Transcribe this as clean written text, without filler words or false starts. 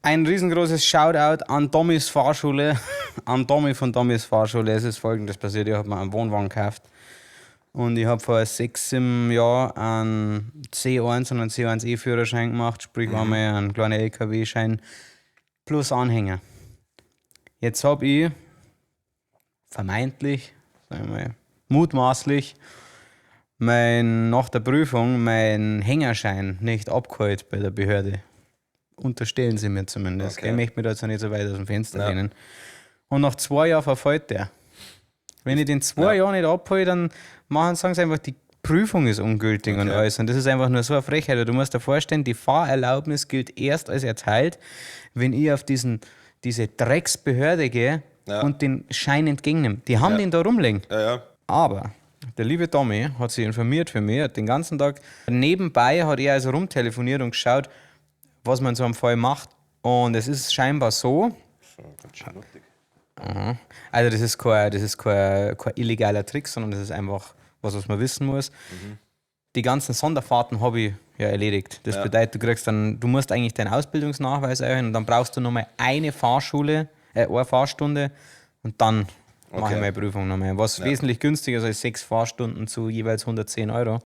Ein riesengroßes Shoutout an Tommys Fahrschule, an Tommy von Tommys Fahrschule. Es ist Folgendes passiert: Ich habe mir einen Wohnwagen gekauft und ich habe vor 6, 7 Jahren einen C1 und einen C1E-Führerschein gemacht, sprich einmal einen kleinen LKW-Schein plus Anhänger. Jetzt habe ich vermeintlich, sagen wir mal, mutmaßlich, nach der Prüfung mein Hängerschein nicht abgeholt bei der Behörde. Unterstellen sie mir zumindest. Ich möchte mich da jetzt nicht so weit aus dem Fenster lehnen. Und nach 2 Jahren verfällt der. Wenn ich den 2 Jahren nicht abhole, dann sagen sie einfach, die Prüfung ist ungültig und alles. Und das ist einfach nur so eine Frechheit. Weil du musst dir vorstellen, die Fahrerlaubnis gilt erst als erteilt, wenn ich auf diese Drecksbehörde gehe und den Schein entgegennehme. Die haben den da rumliegen. Aber der liebe Tommy hat sich informiert für mich, hat den ganzen Tag nebenbei hat er also rumtelefoniert und geschaut, was man so am Fall macht. Und es ist scheinbar so, So, ganz schön lustig. Also das ist kein illegaler Trick, sondern das ist einfach was, was man wissen muss. Die ganzen Sonderfahrten habe ich ja erledigt. Das bedeutet, du musst eigentlich deinen Ausbildungsnachweis erhöhen und dann brauchst du nochmal eine Fahrschule, eine Fahrstunde und dann mache ich meine Prüfung nochmal. Was wesentlich günstiger ist als sechs Fahrstunden zu jeweils 110 Euro.